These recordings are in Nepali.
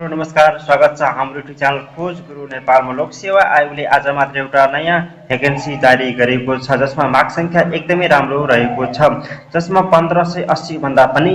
नमस्कार, स्वागत छ हाम्रो युट्युब च्यानल खोज गुरु नेपालमा। लोक सेवा आयोगले आज मात्र एउटा नयाँ भ्याकेन्सी जारी गरेको छ, जसमा माग सङ्ख्या एकदमै राम्रो रहेको छ, जसमा 1580 भन्दा पनि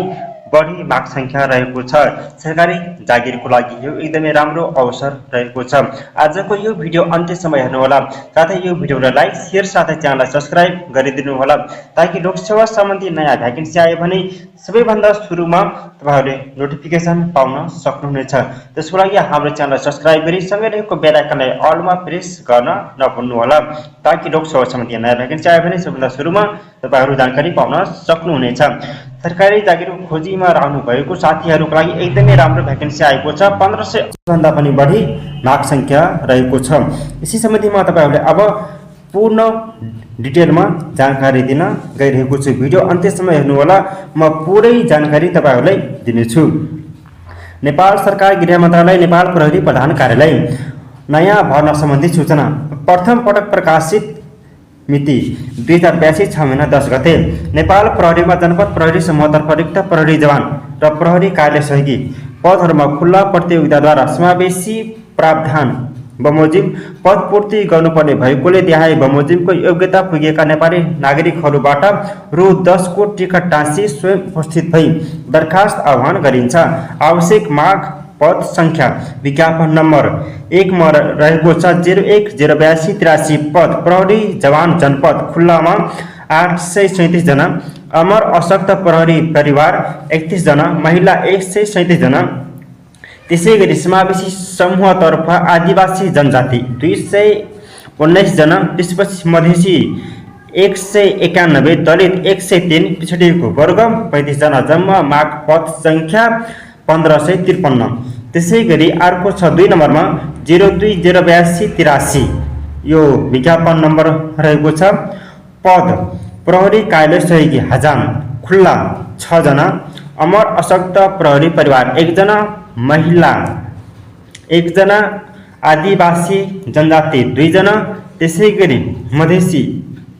बढी माग सङ्ख्या रहेको छ। सरकारी जागिरको लागि यो एकदमै राम्रो अवसर रहेको छ। आजको यो भिडियो अन्त्यसम्म हेर्नुहोला, साथै यो भिडियोलाई लाइक शेयर साथै च्यानललाई सब्स्क्राइब गरिदिनु होला, ताकि लोक सेवा सम्बन्धी नयाँ भ्याकेन्सी आयो भने सबैभन्दा सुरुमा तपाईहरुले नोटिफिकेसन पाउन सक्नुहुनेछ। त्यसको लागि हाम्रो च्यानललाई सब्स्क्राइब गरी सँगै रहेको बेल आइकनलाई अलमा प्रेस गर्न नभुल्नु होला, ताकि लोक सेवा सम्बन्धी नयाँ भ्याकेन्सी आयो भने सबैभन्दा सुरुमा तपाईहरु जानकारी पाउन सक्नुहुनेछ। सरकारी जागिरको खोजीमा रहनु भएको साथीहरुको लागि एकदमै राम्रो भ्याकेन्सी आएको छ। 1500 भन्दा पनि बढी माग संख्या रहेको छ। यसै सम्बन्धीमा तपाईहरुले अब पूर्ण डिटेलमा जानकारी दिन गइरहेको छु। भिडियो अन्त्यसम्म हेर्नु होला, म पुरै जानकारी तपाईहरुलाई दिनेछु। नेपाल सरकार गृह मन्त्रालय नेपाल प्रहरी प्रधान कार्यालय नयाँ भर्ना सम्बन्धी सूचना प्रथम पटक प्रकाशित मिति 2082 6 महिना 10 गते। नेपाल प्रहरीमा जनपद प्रहरी समूहतर्फ रिक्त प्रहरी जवान र प्रहरी कार्य सहयोगी पदहरूमा खुल्ला प्रतियोगिताद्वारा समावेशी प्रावधान बमोजिम पद पूर्ति गर्नुपर्ने भएकोले त्यहाँ बमोजिमको योग्यता पुगेका नेपाली नागरिकहरूबाट रु 10 को टिकट टाँसी स्वयं उपस्थित भई दरखास्त आह्वान गरिन्छ। आवश्यक माग पद संख्या विज्ञापन नम्बर 1 मा रहेको छ 01-082-83 पद प्रहरी जवान जनपद खुल्लामा 837 जना, अमर अशक्त प्रहरी परिवार 31 जना, महिला 137 जना। त्यसैगरी समावेशी समूहतर्फ आदिवासी जनजाति 219 जना, त्यसपछि मधेसी 191, दलित 103, पिछडिएको वर्ग 35 जना, जम्मा माग पद संख्या 1553। त्यसैगरी अर्को छ 2 नम्बरमा 02-082-83 यो विज्ञापन नम्बर रहेको छ। पद प्रहरी कार्यालय सहयोगी हजाम खुल्ला 6 जना, अमर अशक्त प्रहरी परिवार 1 जना, महिला 1 जना, आदिवासी जनजाति 2 जना, त्यसैगरी मधेसी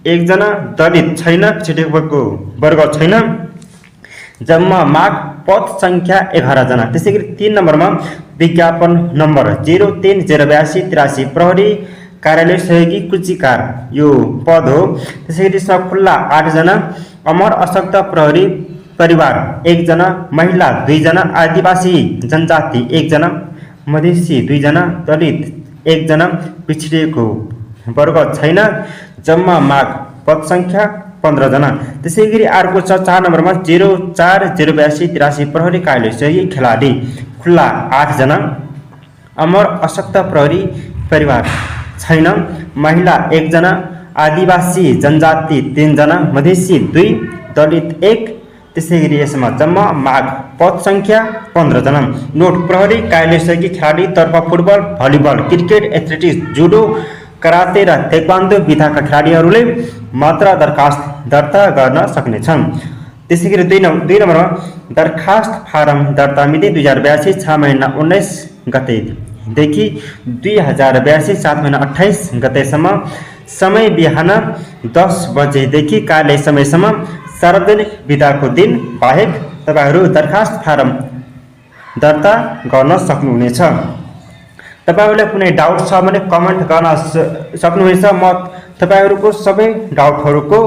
1 जना, दलित छैन, पिछडिएको वर्ग छैन, जम्मा माग पद संख्या 11 जना। त्यसैगरी 3 नम्बरमा विज्ञापन नम्बर 03-082-83 प्रहरी कार्यालय सहयोगी कुचिकार यो पद हो। त्यसैगरी सब खुल्ला 8 जना, अमर अशक्त प्रहरी परिवार 1 जना, महिला 2 जना, आदिवासी जनजाति 1 जना, मधेसी 2 जना, दलित 1 जना, पिछडिएको वर्ग छैन, जम्मा माग पद संख्या 15 जना। त्यसैगरी अर्को छ 4 नम्बरमा 04-082-83 प्रहरी कार्यालय सहयोगी खेलाडी खुल्ला 8 जना, अमर अशक्त प्रहरी परिवार छैन, महिला 1 जना, आदिवासी जनजाति 3 जना, मधेसी 2, दलित 1। त्यसैगरी यसमा जम्मा माग पद संख्या 15 जना। नोट प्रहरी कार्यालय सहयोगी खेलाडी तर्फ football, volleyball, cricket, athletics, judo, karate र ताइक्वान्डो विधाका खेलाडीहरूले मात्र दरखास्त दर्ता गर्न सक्नेछन्। त्यसैगरी 2 नम्बरमा दरखास्त फारम दर्ता मिति 2082 6 महिना 19 गतेदेखि 2082 7 महिना 28 गतेसम्म। समय बिहान 10 बजेदेखि कार्यालय समयसम्म। सार्वजनिक बिदाको दिन बाहेक तपाईहरु दरखास्त फारम दर्ता गर्न सक्नुहुनेछ। तपाईहरुले कुनै डाउट छ भने कमेन्ट गर्न सक्नुहुनेछ। म तपाईहरुको सबै डाउटहरुको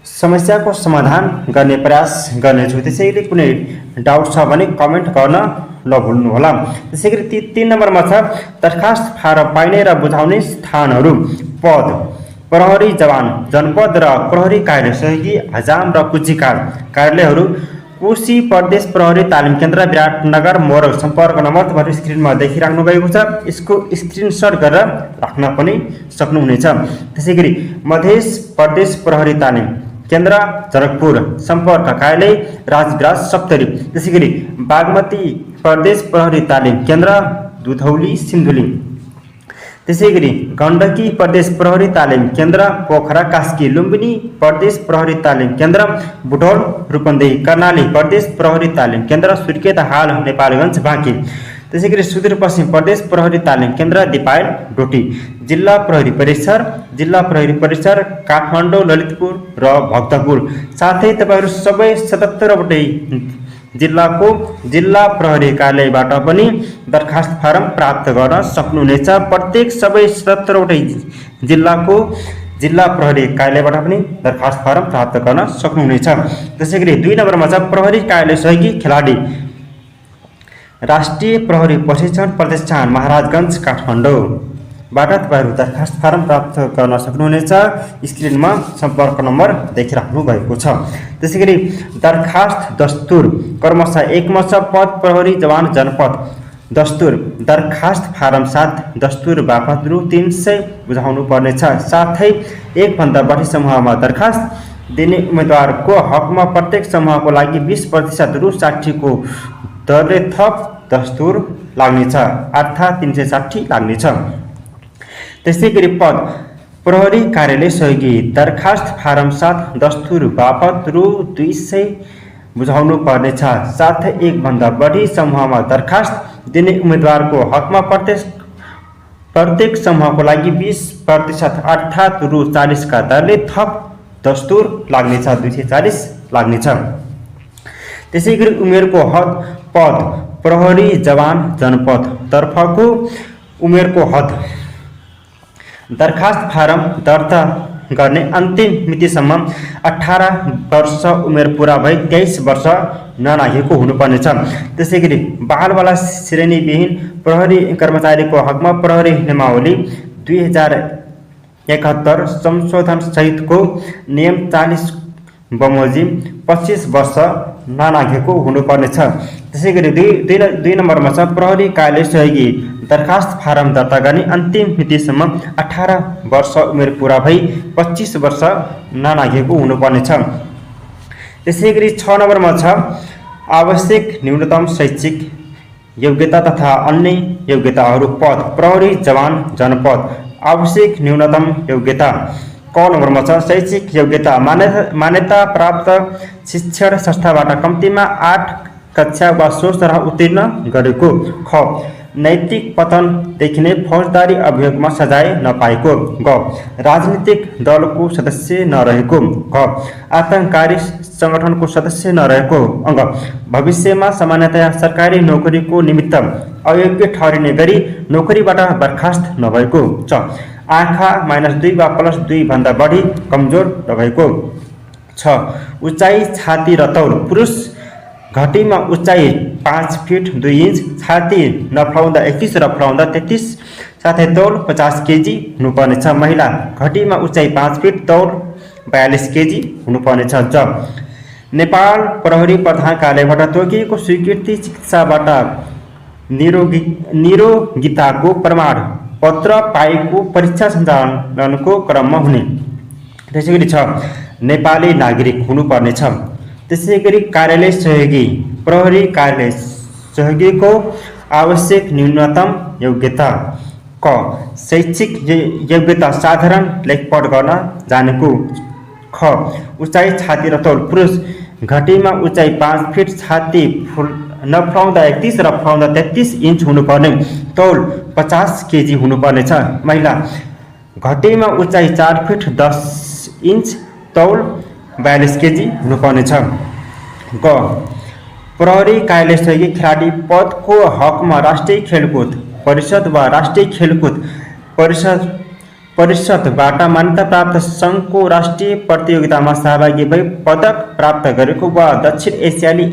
समस्याको समाधान गर्ने प्रयास गर्नेछु। त्यसैले कुनै डाउट छ भने कमेन्ट गर्न नभुल्नु होला। त्यसैगरी 3 नम्बरमा छ दरखास्त फारम पाइने र बुझाउने स्थानहरु पद प्रहरी जवान जनपद र प्रहरी कार्यालय सहयोगी हजाम र कुचिकार कार्यालयहरु कोशी प्रदेश प्रहरी तालिम केन्द्र विराटनगर मोरङ। सम्पर्क नम्बर तपाईहरु स्क्रिनमा देखिराख्नु भएको छ, यसको स्क्रिनशट गरेर राख्न पनि सक्नुहुनेछ। त्यसैगरी मध्य प्रदेश प्रहरी तालिम केन्द्र जनकपुर, सम्पर्क कार्यालय राजविराज सप्तरी। त्यसैगरी बागमती प्रदेश प्रहरी तालिम केन्द्र दुधौली सिन्धुली। त्यसैगरी गण्डकी प्रदेश प्रहरी तालिम केन्द्र पोखरा कास्की। लुम्बिनी प्रदेश प्रहरी तालिम केन्द्र बुटोल रूपन्देही। कर्णाली प्रदेश प्रहरी तालिम केन्द्र सुर्खेत हाल नेपालगञ्ज बाँकी। त्यसैगरी सुदूरपश्चिम प्रदेश प्रहरी तालिम केन्द्र दिपायल डोटी। जिल्ला प्रहरी परिसर काठमाडौँ, ललितपुर र भक्तपुर। साथै तपाईहरु सबै 77 वटै जिल्लाको जिल्ला प्रहरी कार्यालयबाट पनि दरखास्त फारम प्राप्त गर्न सक्नुहुनेछ। प्रत्येक सबै 77वटै जिल्लाको जिल्ला प्रहरी कार्यालयबाट पनि दरखास्त फारम प्राप्त गर्न सक्नुहुनेछ। त्यसैगरी 2 नम्बरमा छ प्रहरी कार्यालय सहयोगी खेलाडी राष्ट्रिय प्रहरी प्रशिक्षण प्रतिष्ठान महाराजगञ्ज काठमाडौँबाट तपाईहरु दरखास्त फारम प्राप्त गर्न सक्नुहुनेछ। स्क्रिनमा सम्पर्क नम्बर देखिराख्नु भएको छ। त्यसैगरी दरखास्त दस्तुर क्रमशः 1 मा छ पद प्रहरी जवान जनपद दस्तुर दरखास्त फारम 7 दस्तुर बापत रु 300 बुझाउनु पर्नेछ। साथै 1 भन्दा बढी समूहमा दरखास्त दिने उम्मेदवारको हकमा प्रत्येक समूहको लागि 20% रु 60 को दरले थप दस्तुर लाग्नेछ, अर्थात् 360 लाग्नेछ। त्यसैगरी पद प्रहरी कार्यालय सहयोगी दरखास्त फारम 7 दस्तुर बापत रु 200 बुझाउनु पर्नेछ। साथै 1 भन्दा बढी समूहमा दरखास्त दिने उम्मेदवारको हकमा प्रत्येक समूहको लागि 20% अर्थात् रु 40 का दरले थप दस्तुर लाग्नेछ, 240 लाग्नेछ। त्यसैगरी उमेरको हद पद प्रहरी जवान जनपद तर्फको उमेरको हद दरखास्त फारम दर्ता गर्ने अन्तिम मितिसम्म 18 वर्ष उमेर पूरा भई 23 वर्ष ननाघेको हुनुपर्नेछ। त्यसैगरी बालवाला श्रेणीविहीन प्रहरी कर्मचारीको हकमा प्रहरी नियमावली 2071 संशोधन सहितको नियम 40 बमोजिम 25 वर्ष ननाघेको हुनुपर्नेछ। त्यसैगरी 2 नम्बरमा छ प्रहरी कार्यालय सहयोगी दरखास्त फारम दर्ता गर्ने अन्तिम मितिसम्म 18 वर्ष उमेर पूरा भई 25 वर्ष ननाघेको हुनुपर्नेछ। त्यसैगरी 6 नम्बरमा छ आवश्यक न्यूनतम शैक्षिक योग्यता तथा अन्य योग्यताहरू पद प्रहरी जवान जनपद आवश्यक न्यूनतम योग्यता क नम्बरमा छ शैक्षिक योग्यता मान्यता प्राप्त शिक्षण संस्थाबाट कम्तीमा 8 कक्षा वा सो तरह उत्तीर्ण गरेको। ख नैतिक पतन देखिने फौजदारी अभियोगमा सजाय नपाएको। ग राजनीतिक दलको सदस्य नरहेको। घ आतंककारी संगठनको सदस्य नरहेको। अङ्ग भविष्यमा सामान्यतया सरकारी नोकरीको निमित्त अयोग्य ठहरिने गरी नोकरीबाट बर्खास्त नभएको। च आँखा -2 वा +2 भन्दा बढी कमजोर नभएको। 6 उचाइ छाती र तौल पुरुष घटीमा उचाइ 5 फिट 2 इन्च छाती नफलाउँदा 31 र फलाउँदा 33 साथै तौल 50 केजी हुनुपर्नेछ। महिला घटीमा उचाइ 5 फिट तौल 42 केजी हुनुपर्नेछ। ज नेपाल प्रहरी प्रधान कार्यालयबाट तोकिएको स्वीकृति चिकित्साबाट निरोगिताको प्रमाण पत्र पाएको परीक्षा सञ्चालनको क्रममा हुने। त्यसैगरी 6 नेपाली नागरिक हुनुपर्नेछ। त्यसैगरी कार्यालय सहयोगी प्रहरी कार्यालय सहयोगीको आवश्यक न्यूनतम योग्यता क शैक्षिक योग्यता साधारण लेखपढ गर्न जानेको। ख उचाइ छाती र तौल पुरुष घटीमा उचाइ 5 फिट छाती नफलाउँदा 31 र फलाउँदा 33 इन्च हुनुपर्ने। तौल 50 केजी हुनुपर्नेछ। महिला घटीमा उचाइ 4 फिट 10 इन्च तौल 42 केजी हुनुपर्नेछ। ग प्रहरी कार्यालय सहयोगी खेलाडी पदको हकमा राष्ट्रिय खेलकुद परिषद वा राष्ट्रिय खेलकुद परिषदबाट मान्यता प्राप्त सङ्घको राष्ट्रिय प्रतियोगितामा सहभागी भई पदक प्राप्त गरेको वा दक्षिण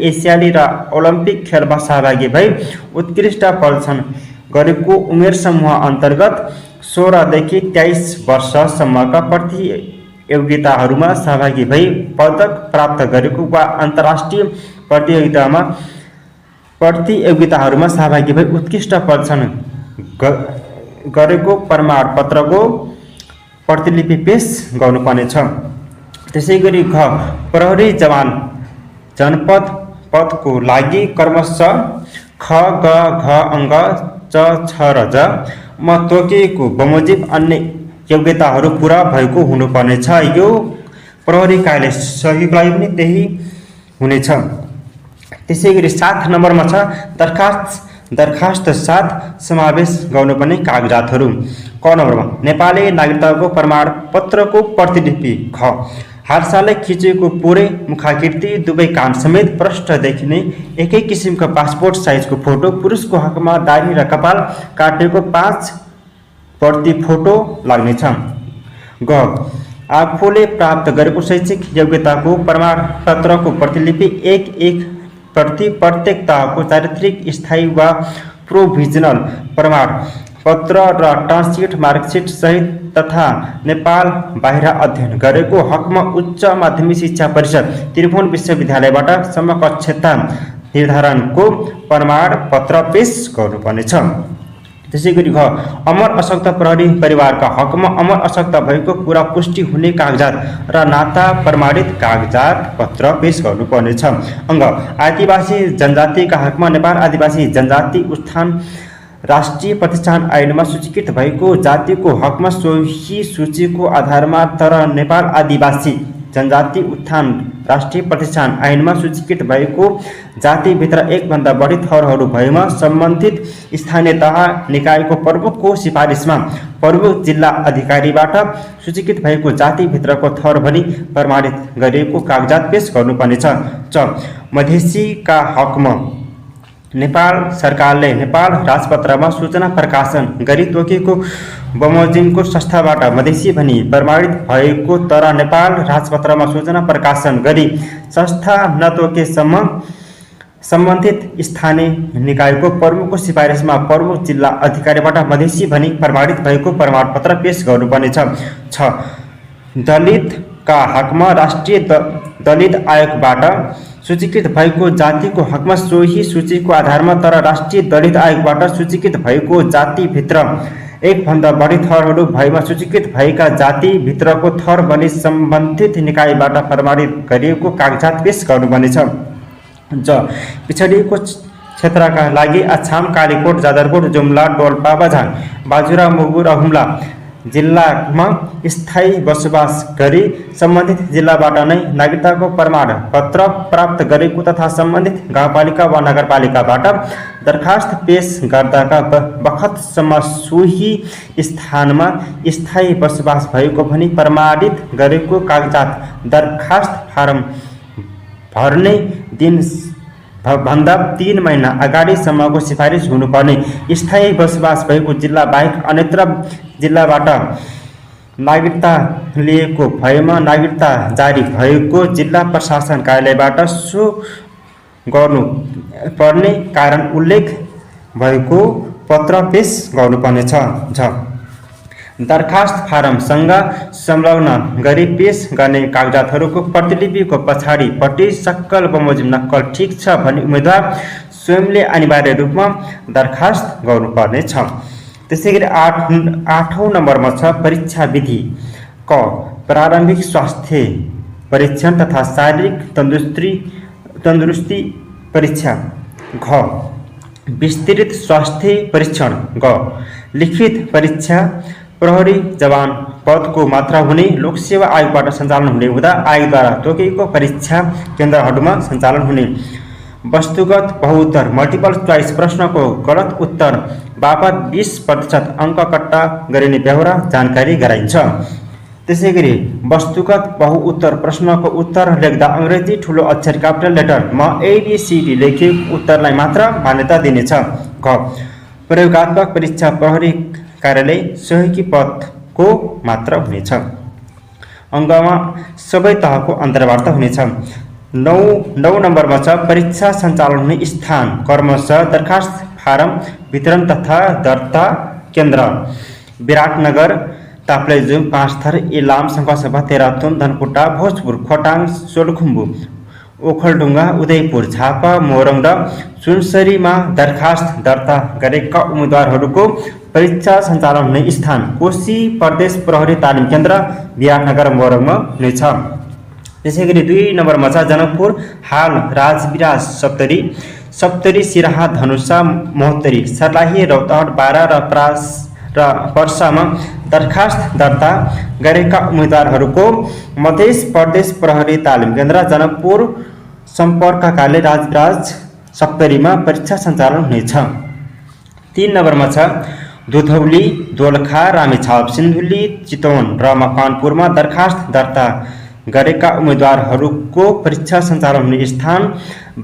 एसियाली र ओलम्पिक खेलमा सहभागी भई उत्कृष्ट प्रदर्शन गरेको उमेर समूह अन्तर्गत 16 देखि 23 वर्षसम्मका प्रतियोगिताहरूमा सहभागी भई पदक प्राप्त गरेको वा अन्तर्राष्ट्रिय प्रतियोगिताहरूमा सहभागी भई उत्कृष्ट प्रदर्शन गरेको प्रमाण पत्रको प्रतिलिपि पेश गर्नुपर्नेछ। त्यसैगरी घ प्रहरी जवान जनपद पदको लागि क्रमशः ख ग घ अङ्ग च छ र ज मा तोकिएको बमोजिम अन्य योग्यताहरू पुरा भएको हुनुपर्नेछ। यो प्रहरी कार्यालय सहयोगीलाई पनि त्यही हुनेछ। त्यसैगरी 7 नम्बरमा छ दरखास्त 7 समावेश गर्नुपर्ने कागजातहरू। क नम्बरमा नेपाली नागरिकताको प्रमाण पत्रको प्रतिलिपि। ख हालसालै खिचेको पुरै मुखाकृति दुवै कान समेत प्रष्ट देखिने एकै किसिमको पासपोर्ट साइजको फोटो, पुरुषको हकमा दाढी र कपाल काटेको 5 प्रति फोटो लाग्नेछ। ग आफूले प्राप्त गरेको शैक्षिक योग्यताको प्रमाणपत्रको प्रतिलिपि एक प्रति प्रत्येक तहको चारित्रिक स्थायी वा प्रोभिजनल प्रमाणपत्र र ट्रान्सक्रिप्ट मार्कसिट सहित तथा नेपाल बाहिर अध्ययन गरेको हकमा उच्च माध्यमिक शिक्षा परिषद त्रिभुवन विश्वविद्यालयबाट समकक्षता निर्धारणको प्रमाणपत्र पेश गर्नुपर्नेछ। त्यसै गरी घ अमर अशक्त प्रहरी परिवारका हकमा अमर अशक्त भएको कुरा पुष्टि हुने कागजात र नाता प्रमाणित कागजात पत्र पेश गर्नुपर्नेछ। अङ्ग आदिवासी जनजातिका हकमा नेपाल आदिवासी जनजाति उत्थान राष्ट्रिय प्रतिष्ठान ऐनमा सूचीकृत भएको जातिको हकमा सोही सूचीको आधारमा तर नेपाल आदिवासी जनजाति उत्थान राष्ट्रिय प्रतिष्ठान ऐनमा सूचीकृत भएको जातिभित्र एकभन्दा बढी थरहरू भएमा सम्बन्धित स्थानीय तह निकायको प्रमुखको सिफारिसमा प्रमुख जिल्ला अधिकारीबाट सूचीकृत भएको जातिभित्रको थर भनी प्रमाणित गरिएको कागजात पेश गर्नुपर्नेछ। च मधेसीका हकमा नेपाल सरकारले नेपाल राजपत्रमा सूचना प्रकाशन गरी तोकेको बमोजिमको संस्थाबाट मधेसी भनी प्रमाणित भएको तर नेपाल राजपत्रमा सूचना प्रकाशन गरी संस्था नतोकेसम्म सम्बन्धित स्थानीय निकायको प्रमुखको सिफारिसमा प्रमुख जिल्ला अधिकारीबाट मधेसी भनी प्रमाणित भएको प्रमाणपत्र पेश गर्नुपर्नेछ। छ दलितका हकमा राष्ट्रिय दलित आयोगबाट सूचीकृत भएको जातिको हकमा सोही सूचीको आधारमा तर राष्ट्रिय दलित आयोगबाट सूचीकृत भएको जातिभित्र एकभन्दा बढी थरहरू भएमा सूचीकृत भएका जातिभित्रको थर बनी सम्बन्धित निकायबाट प्रमाणित गरिएको कागजात पेश गर्नुपर्नेछ। ज पिछडिएको क्षेत्रका लागि अछाम कालीकोट जाजरकोट जुम्ला डोल्पा बझाङ बाजुरा मुगु र हुम्ला जिल्लामा स्थायी बसोबास गरी सम्बन्धित जिल्लाबाट नै नागरिकताको प्रमाणपत्र प्राप्त गरेको तथा सम्बन्धित गाउँपालिका वा नगरपालिकाबाट दरखास्त पेश गर्दाका बखतसम्म सोही स्थानमा स्थायी बसोबास भएको भनी प्रमाणित गरेको कागजात दरखास्त फारम भर्ने दिन भन्दा 3 महिना अगाडिसम्मको सिफारिस हुनुपर्ने, स्थायी बसोबास भएको जिल्ला बाहेक अन्यत्र जिल्लाबाट नागरिकता लिएको भएमा नागरिकता जारी भएको जिल्ला प्रशासन कार्यालयबाट सो गर्नु पर्ने कारण उल्लेख भएको पत्र पेश गर्नुपर्नेछ। छ दरखास्त फारमसँग संलग्न गरी पेश गर्ने कागजातहरूको प्रतिलिपिको पछाडिपट्टि सक्कल बमोजिम नक्कल ठिक छ भनी उम्मेदवार स्वयंले अनिवार्य रूपमा दरखास्त गर्नुपर्नेछ। त्यसै गरी 8औं नम्बरमा छ परीक्षा विधि। क प्रारम्भिक स्वास्थ्य परीक्षण तथा शारीरिक तन्दुरुस्ती परीक्षा। घ विस्तृत स्वास्थ्य परीक्षण। ग लिखित परीक्षा प्रहरी जवान पदको मात्रा हुने लोकसेवा आयोगबाट सञ्चालन हुने हुँदा आयोगद्वारा तोकिएको परीक्षा केन्द्रहरूमा सञ्चालन हुने। वस्तुगत बहुउत्तर मल्टिपल चोइस प्रश्नको गलत उत्तर बापत 20% अङ्क कट्टा गरिने बेहोरा जानकारी गराइन्छ। त्यसै गरी वस्तुगत बहुउत्तर प्रश्नको उत्तर लेख्दा अङ्ग्रेजी ठुलो अक्षर क्यापिटल लेटरमा ABCD लेखिएको उत्तरलाई मात्र मान्यता दिनेछ। घ प्रयोगात्मक परीक्षा प्रहरी कार्यालय सहयोगी पदको मात्र हुनेछ। अङ्गमा सबै तहको अन्तर्वार्ता हुनेछ। 9 नम्बरमा छ परीक्षा सञ्चालन हुने स्थान क्रमशः दरखास्त फारम वितरण तथा दर्ता केन्द्र विराटनगर ताप्लेजुङ पाँचथर इलाम शङ्खसभा तेह्रथुम धनकुटा भोजपुर खोटाङ सोलुखुम्बु ओखलढुङ्गा उदयपुर झापा मोरङ र सुनसरीमा दरखास्त दर्ता गरेका उम्मेदवारहरूको परीक्षा सञ्चालन हुने स्थान कोशी प्रदेश प्रहरी तालिम केन्द्र विराटनगर मोरङमा हुनेछ। त्यसै गरी 2 नम्बरमा छ जनकपुर हाल राजविराज सप्तरी सिराहा धनुषा महोत्तरी सर्लाही रौतहट बारा र पर्सामा दरखास्त दर्ता गरेका उम्मेदवारहरूको मध्य प्रदेश प्रहरी तालिम केन्द्र जनकपुर सम्पर्क कार्यालय राजविराज सप्तरीमा परीक्षा सञ्चालन हुनेछ। 3 नम्बरमा छ दुधौली दोलखा रामेछाप सिन्धुली चितवन र मकवानपुरमा दरखास्त दर्ता गरेका उम्मेदवारहरूको परीक्षा सञ्चालन हुने स्थान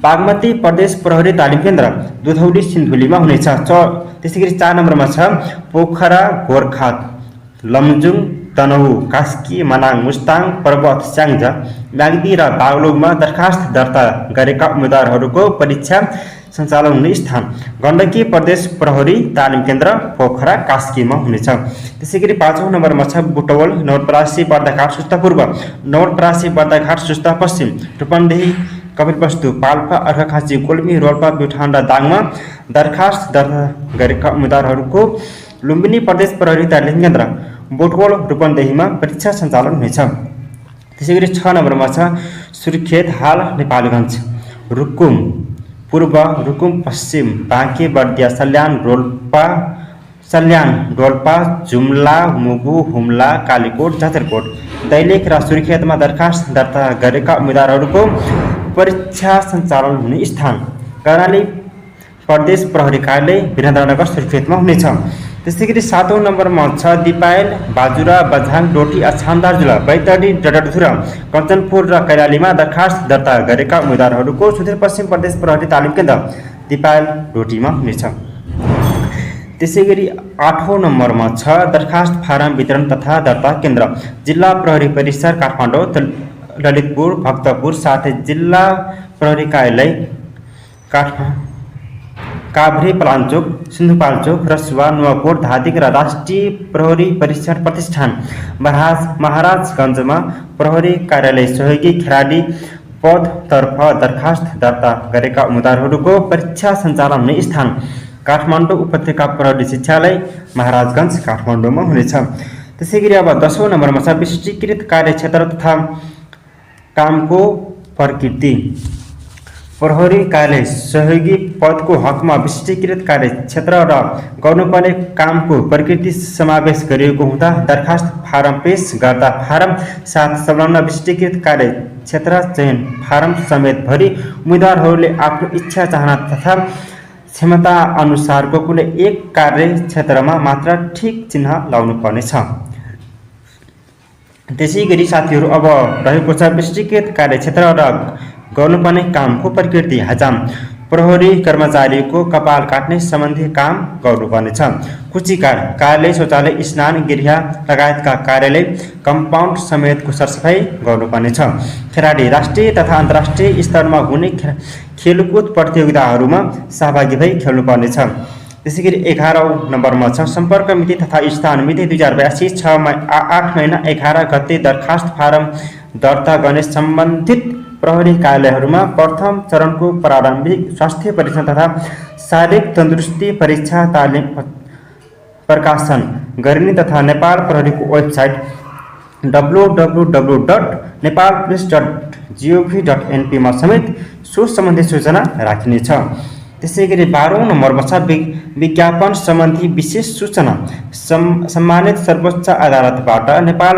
बागमती प्रदेश प्रहरी तालिम केन्द्र दुधौली सिन्धुलीमा हुनेछ। त्यसैगरी 4 नम्बरमा छ पोखरा गोर्खा लमजुङ तनहु कास्की मनाङ मुस्ताङ पर्वत स्याङ्जा म्याग्दी र बागलुङमा दरखास्त दर्ता गरेका उम्मेदवारहरूको परीक्षा सञ्चालन हुने स्थान गण्डकी प्रदेश प्रहरी तालिम केन्द्र पोखरा कास्कीमा हुनेछ। त्यसैगरी 5औं नम्बरमा छ बुटवल नवलपरासी बर्दाघाट सुस्ता पूर्व नवलपरासी बर्दाघाट सुस्ता पश्चिम रूपन्देही कपिलवस्तु पाल्पा अर्घाखाँची कोल्मी रोल्पा प्युठान र दाङमा दरखास्त दर्ता गरेका उम्मेदवारहरूको लुम्बिनी प्रदेश प्रहरी तालिम केन्द्र बोटवल रूपन्देहीमा परीक्षा सञ्चालन हुनेछ। त्यसैगरी 6 नम्बरमा छ सुर्खेत हाल नेपालगञ्ज रुकुम पूर्व रुकुम पश्चिम बाँके बर्दिया सल्यान डोल्पा जुम्ला मुगु हुम्ला कालीकोट जाजरकोट दैलेख र सुर्खेतमा दरखास्त दर्ता गरेका उम्मेदवारहरूको परीक्षा सञ्चालन हुने स्थान कर्णाली प्रदेश प्रहरी कार्यालय वीरेन्द्रनगर सुर्खेतमा हुनेछ। त्यसैगरी 7औं नम्बरमा छ दिपायल बाजुरा बझाङ डोटी अछाम दार्जुला बैतडी डडरधुरा कञ्चनपुर र कैलालीमा दरखास्त दर्ता गरेका उम्मेदवारहरूको सुदूरपश्चिम प्रदेश प्रहरी तालिम केन्द्र दिपायल डोटीमा हुनेछ। त्यसैगरी 8औं नम्बरमा छ दरखास्त फारम वितरण तथा दर्ता केन्द्र जिल्ला प्रहरी परिसर काठमाडौँ ललितपुर भक्तपुर साथै जिल्ला प्रहरी कार्यालय काभ्रे पलाञ्चोक सिन्धुपाल्चोक रसुवा नुवाकोट धादिङ र राष्ट्रिय प्रहरी परिसर प्रतिष्ठान महाराजगञ्जमा प्रहरी कार्यालय सहयोगी खेलाडी पदतर्फ दरखास्त दर्ता गरेका उम्मेदवारहरूको परीक्षा सञ्चालन हुने स्थान काठमाडौँ उपत्यका प्रहरी शिक्षालय महाराजगञ्ज काठमाडौँमा हुनेछ। त्यसैगरी अब 10औं नम्बरमा छ विशिष्टीकृत कार्यक्षेत्र तथा कामको प्रकृति प्रहरी कार्यालय सहयोगी पदको हकमा विशिष्टीकृत कार्यक्षेत्र र गर्नुपर्ने कामको प्रकृति समावेश गरिएको हुँदा दरखास्त फारम पेश गर्दा फारम 7 संलग्न विशिष्टीकृत कार्यक्षेत्र चयन फारम समेत भरी उम्मेदवारहरूले आफ्नो इच्छा चाहना तथा क्षमता अनुसारको कुनै एक कार्यक्षेत्रमा मात्र ठिक चिन्ह लाउनु पर्नेछ। त्यसैगरी साथीहरू अब रहेको छ विशिष्टीकृत कार्यक्षेत्र र गर्नुपर्ने कामको प्रकृति हजाम प्रहरी कर्मचारीको कपाल काट्ने सम्बन्धी काम गर्नुपर्नेछ। कुचीकार कार्यालय शौचालय स्नान गृह लगायतका कार्यालय कम्पाउन्ड समेतको सरसफाई गर्नुपर्नेछ। खेलाडी राष्ट्रिय तथा अन्तर्राष्ट्रिय स्तरमा हुने खेलकुद प्रतियोगिताहरूमा सहभागी भई खेल्नुपर्नेछ। त्यसैगरी 11औं नम्बरमा छ सम्पर्क मिति तथा स्थान मिति 2082 8 महिना 11 गते दरखास्त फारम दर्ता गर्ने सम्बन्धित प्रहरी कार्यालयहरूमा प्रथम चरणको प्रारम्भिक स्वास्थ्य परीक्षण तथा शारीरिक तन्दुरुस्ती परीक्षा तालिम प्रकाशन गरिने तथा नेपाल प्रहरीको वेबसाइट www.nepalpolice.gov.np मा समेत सो सम्बन्धी सूचना राखिनेछ। त्यसैगरी 12औं नम्बरमा छ विज्ञापन सम्बन्धी विशेष सूचना सम्मानित सर्वोच्च अदालतबाट नेपाल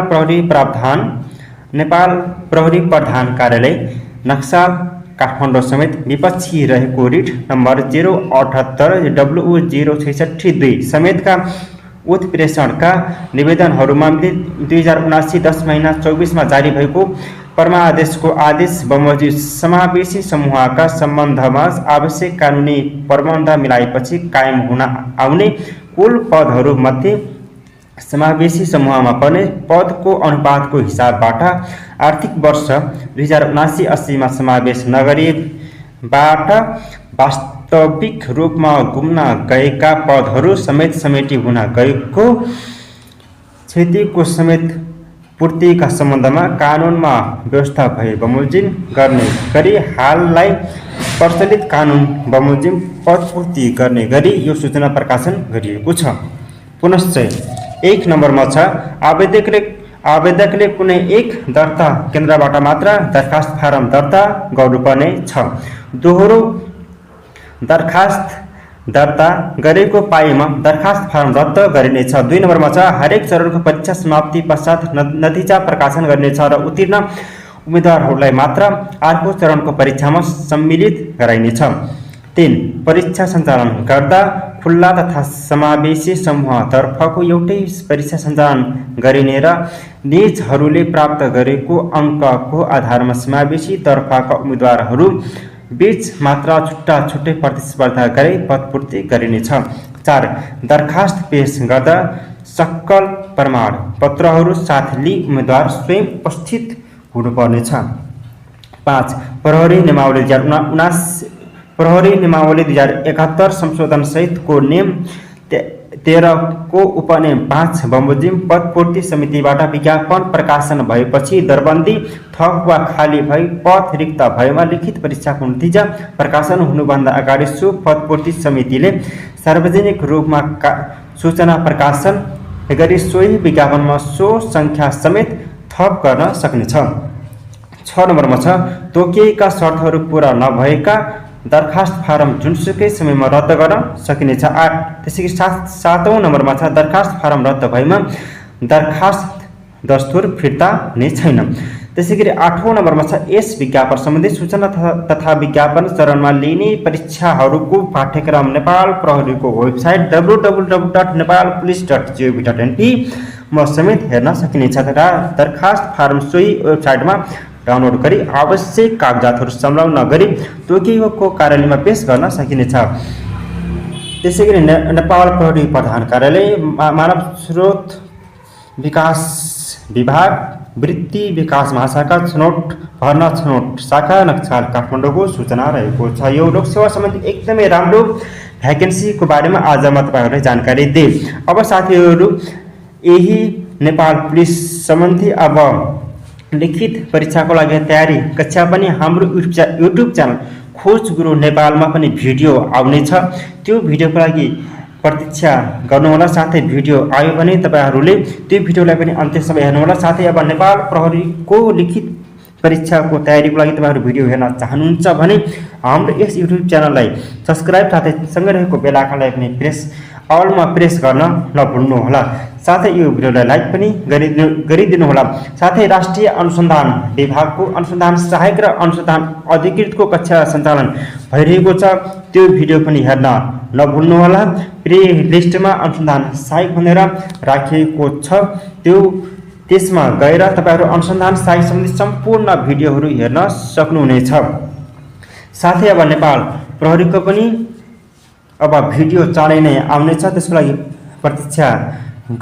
प्रहरी प्रधान कार्यालय नक्साल काठमाडौँ समेत विपक्षी रहेको रिट नम्बर 078 W066 समेतका उत्प्रेषणका निवेदनहरूमा 2079 10 महिना 24 मा जारी भएको परमादेशको आदेश बमोजिम समावेशी समूहका सम्बन्धमा आवश्यक कानुनी प्रबन्ध मिलाएपछि कायम हुन आउने कुल पदहरूमध्ये समावेशी समूहमा पर्ने पदको अनुपातको हिसाबबाट आर्थिक वर्ष 2079-80 मा समावेश नगरिएबाट वास्तविक रूपमा गुम्न गएका पदहरू समेत समेटी हुन गएको क्षतिको समेत पूर्तिका सम्बन्धमा कानुनमा व्यवस्था भए बमोजिम गर्ने गरी हाललाई प्रचलित कानुन बमोजिम पदपूर्ति गर्ने गरी यो सूचना प्रकाशन गरिएको छ। पुनश्च 1 नम्बरमा छ आवेदकले कुनै एक दर्ता केन्द्रबाट मात्र दरखास्त फारम दर्ता गर्नुपर्ने छ। दोहोरो दरखास्त दर्ता गरेको पाइमा दरखास्त फारम रद्द गरिनेछ। 2 नम्बरमा छ हरेक चरणको परीक्षा समाप्ति पश्चात नतिजा प्रकाशन गरिनेछ र उत्तीर्ण उम्मेदवारहरूलाई मात्र अर्को चरणको परीक्षामा सम्मिलित गराइनेछ। 3 परीक्षा सञ्चालन गर्दा खुल्ला तथा समावेशी समूहतर्फको एउटै परीक्षा सञ्चालन गरिने र निजहरूले प्राप्त गरेको अङ्कको आधारमा समावेशी तर्फका उम्मेदवारहरू बीच मात्र छुट्टै प्रतिस्पर्धा गरी पदपूर्ति गरिनेछ। 4. दरखास्त पेश गर्दा सक्कल प्रमाण पत्रहरू साथ लिई उम्मेदवार स्वयं उपस्थित हुनुपर्नेछ। 5. प्रहरी नियमावली 2071 संशोधन सहितको नियम 13 को उपनियम 5 बमोजिम पदपूर्ति समितिबाट विज्ञापन प्रकाशन भएपछि दरबन्दी थप वा खाली भई पद रिक्त भएमा लिखित परीक्षाको नतिजा प्रकाशन हुनुभन्दा अगाडि सो पदपूर्ति समितिले सार्वजनिक रूपमा सूचना प्रकाशन गरी सोही विज्ञापनमा सो सङ्ख्या समेत थप गर्न सक्नेछ। 6 नम्बरमा छ तोकिएका शर्तहरू पूरा नभएका दरखास्त फारम जुनसुकै समयमा रद्द गर्न सकिनेछ। 8. त्यसैगरी 7औं नम्बरमा छ दरखास्त फारम रद्द भएमा दरखास्त दस्तुर फिर्ता हुने छैन। त्यसैगरी 8औं नम्बरमा छ यस विज्ञापन सम्बन्धी सूचना तथा विज्ञापन चरणमा लिने परीक्षाहरूको पाठ्यक्रम नेपाल प्रहरीको वेबसाइट www.nepalpolice.gov.np मा समेत हेर्न सकिनेछ तथा दरखास्त फारम सोही वेबसाइटमा डाउनलोड गरी आवश्यक कागजातहरू संलग्न गरी तोकिएको कार्यालयमा पेश गर्न सकिनेछ। त्यसैगरी नेपाल प्रहरी प्रधान कार्यालय मानव स्रोत विकास विभाग वृत्ति विकास महाशाखा छनौट भर्ना छनौट शाखा नक्साल काठमाडौँको सूचना रहेको छ। यो लोकसेवा सम्बन्धी एकदमै राम्रो भ्याकेन्सीको बारेमा आज म तपाईँहरूलाई जानकारी दिएँ। अब साथीहरू यही नेपाल पुलिस सम्बन्धी अब लिखित परीक्षाको लागि तयारी कक्षा पनि हाम्रो युट्युब च्यानल खोज गुरु नेपालमा पनि भिडियो आउनेछ। त्यो भिडियोको लागि प्रतीक्षा गर्नुहोला। साथै भिडियो आयो भने तपाईँहरूले त्यो भिडियोलाई पनि अन्त्यसम्म हेर्नुहोला। साथै अब नेपाल प्रहरीको लिखित परीक्षाको तयारीको लागि तपाईँहरू भिडियो हेर्न चाहनुहुन्छ भने हाम्रो यस युट्युब च्यानललाई सब्सक्राइब साथै सँगै रहेको बेल आइकनलाई पनि अलमा प्रेस गर्न नभुल्नुहोला। साथै यो भिडियोलाई लाइक पनि गरिदिनुहोला। साथै राष्ट्रिय अनुसन्धान विभागको अनुसन्धान सहायक र अनुसन्धान अधिकृतको कक्षा सञ्चालन भइरहेको छ। त्यो भिडियो पनि हेर्न नभुल्नुहोला। प्ले लिस्टमा अनुसन्धान सहायक भनेर राखिएको छ। त्यसमा गएर तपाईँहरू अनुसन्धान सहायक सम्बन्धी सम्पूर्ण भिडियोहरू हेर्न सक्नुहुनेछ। साथै अब नेपाल प्रहरीको पनि अब भिडियो चाँडै नै आउनेछ। त्यसको लागि प्रतीक्षा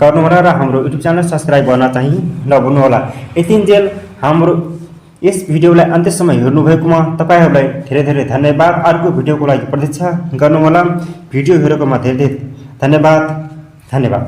गर्नुहोला र हाम्रो युट्युब च्यानल सब्सक्राइब गर्न चाहिँ नभुल्नुहोला। यतिन्जेल हाम्रो यस भिडियोलाई अन्त्यसम्म हेर्नुभएकोमा तपाईँहरूलाई धेरै धेरै धन्यवाद। अर्को भिडियोको लागि प्रतीक्षा गर्नुहोला। भिडियो हेरेकोमा धेरै धेरै धन्यवाद।